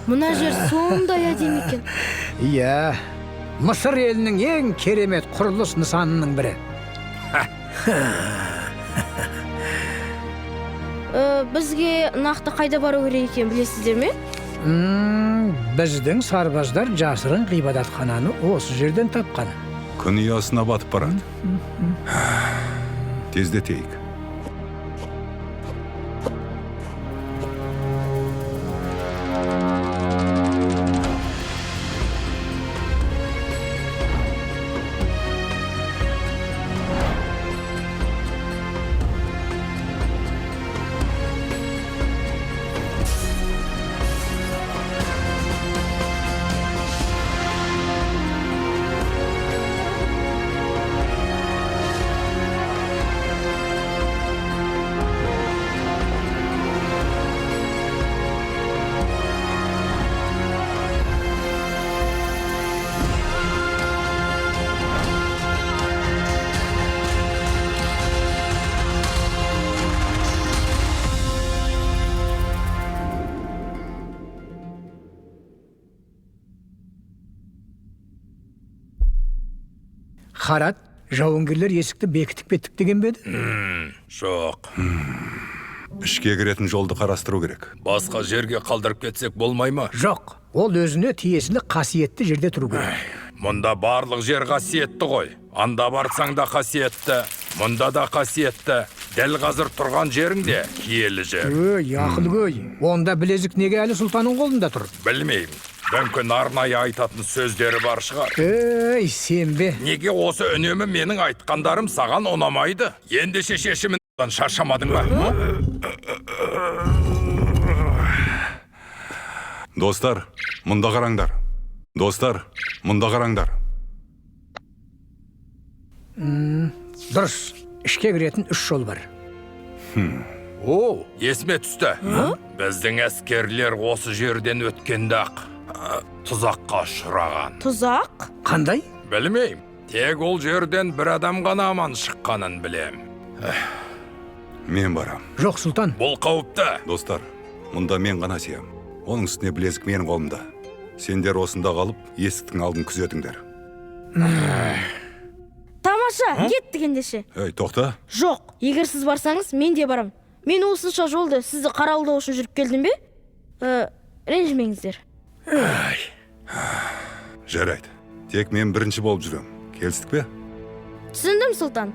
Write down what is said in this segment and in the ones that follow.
Мына жер сондай әдемі екен. Иә, Мысыр елінің ең керемет құрылыс нысанының бірі. Бізге нақты қайда бару керек екенін білесіздер ме? Біздің сарбаздар жасырын ғибадатхананы осы жерден тапқан. Күн ұясына батып барады. Тездетейік. Харат, жауынгерлер есікті бекітіп кеттік деген бе еді? Жоқ. Ішке кіретін жолды қарастыру керек. Басқа жерге қалдырып кетсек болмай ма? Жоқ, ол өзіне тиесілі қасиетті жерде тұру керек. Мұнда барлық жер қасиетті ғой. Анда барсаң да қасиетті, мұнда да қасиетті. Дәл қазір тұрған жерің де киелі жер. Өй, ақылгөй, онда білезік неге әлі сұлтанның қолында тұр? Білмеймін. Мүмкін арнайы айтатын сөздері бар шығар. Ей, сенбе. Неге осы үнемі менің айтқандарым саған ұнамайды? Ендеше шешімін шаршамадың ба? Достар, мұнда қараңдар. Достар, мұнда қараңдар. Дұрыс, ішке кіретін үш жол бар. О, есіме түсті. Біздің әскерлер осы жерден өткенде-ақ тұзаққа ұшыраған. Тұзақ? Қандай? Білмеймін. Тек ол жерден бір адам ғана аман шыққанын білем. Мен барам. Жоқ, сұлтан. Бұл қауіпті. Достар, мұнда мен ғана сиям. Оның үстіне білезік менің қолымда. Сендер осында қалып, есіктің алдын күзетіңдер. Тамаша, кеттік ендеше. Ей, тоқта. Жоқ, егер сіз барсаңыз, мен де барам. Мен осынша жолды сізді қарауылдау үшін жүріп келдім бе? Ренжімеңіздер. Жарайды. Тек мен бірінші болып жүрем. Келістік пе? Түсіндім, сұлтан.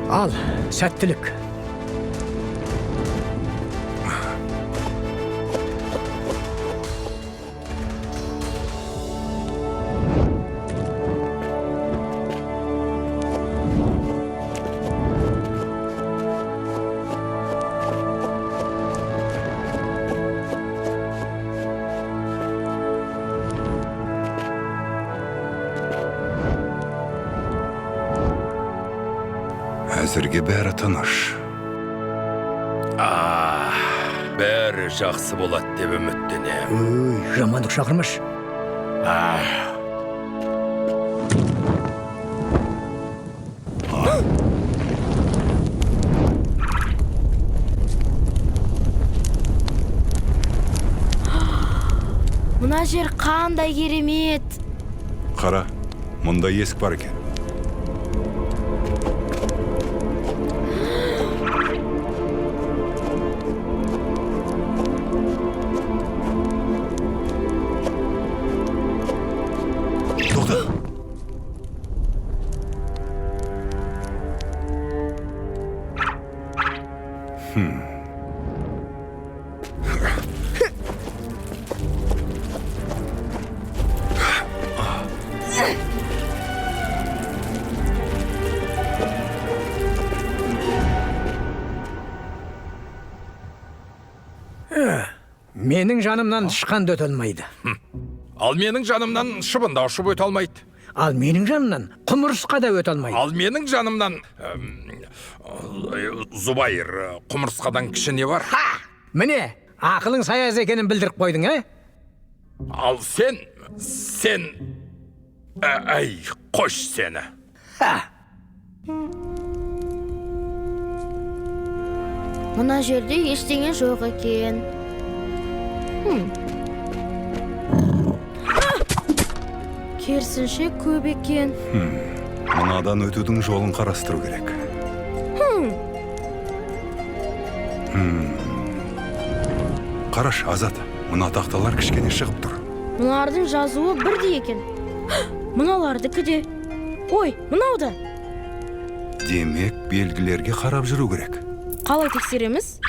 Ал, сәттілік. Әзірге бәрі тыныш. Бәрі жақсы болады деп үміттенемін. Өй, жамандық шақырмашы. Мына жер қандай керемет. Қара, мұнда есік бар екен. Тоқта! Менің жанымнан тышқан да өте алмайды. Ал менің жанымнан шыбын да ұшып өте алмайды. Ал менің жанымнан құмырсқа да өте алмайды. Ал менің жанымнан Зубайыр, құмырсқадан кіші не бар? Міне, ақылың саяз екенін білдіріп қойдың, ә? Ал сен, әй, қош сені. Ха! Мына жерде ештеңе жоқ екен. Керісінше көп екен. Мынадан өтудің жолын қарастыру керек. Қарашы, Азат, мына тақталар кішкене шығып тұр. Мыналардың жазуы бірдей екен. Мыналардікі де. Ой, мынау да. Демек, белгілерге қарап жүру керек. Қалай тексереміз?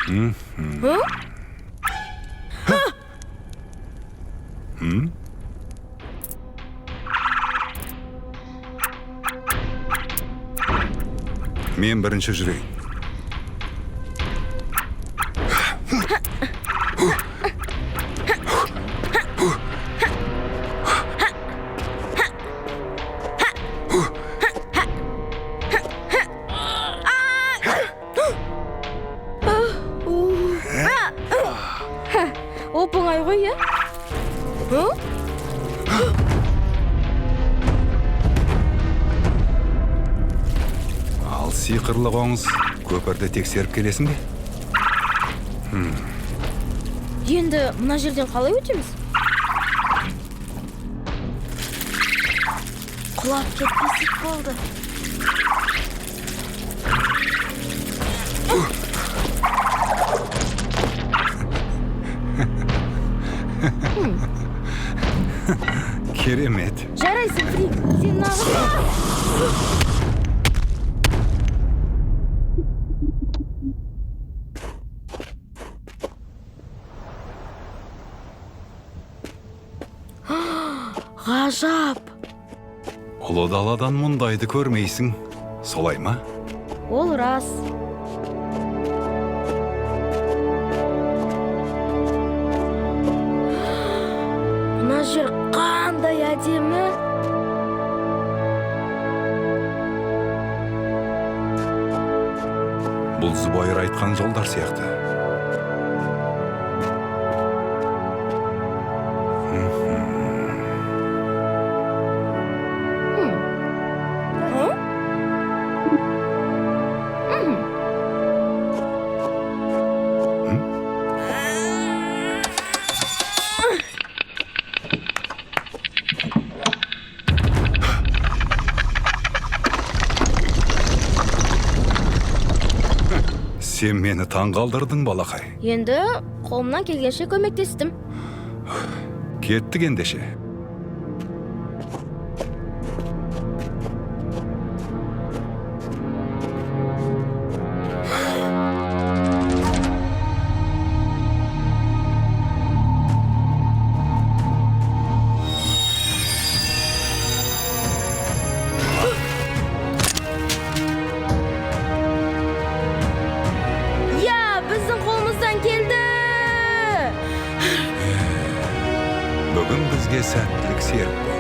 Мен бірінші жүрейін. Оп-оңай ғой, иә? Ал сиқырлы қоңыз, көпірді тексеріп келесің бе? Енді мына жерден қалай өтеміз? Құлап кетпесек болды. Керемет. Жарайсың, Фрик. Сен нағыз... Ғажап. Ұлы даладан мұндайды көрмейсің. Солай ма? Ол рас. Мына жер қандай әдемі. Бұл Зубайыр айтқан жолдар сияқты. Сен мені таңғалдырдың, балақай. Енді қолымнан келгенше көмектестім. Кеттік ендеше. Біздің қолымыздан келді. Бүгін бізге сәттілік серік болды.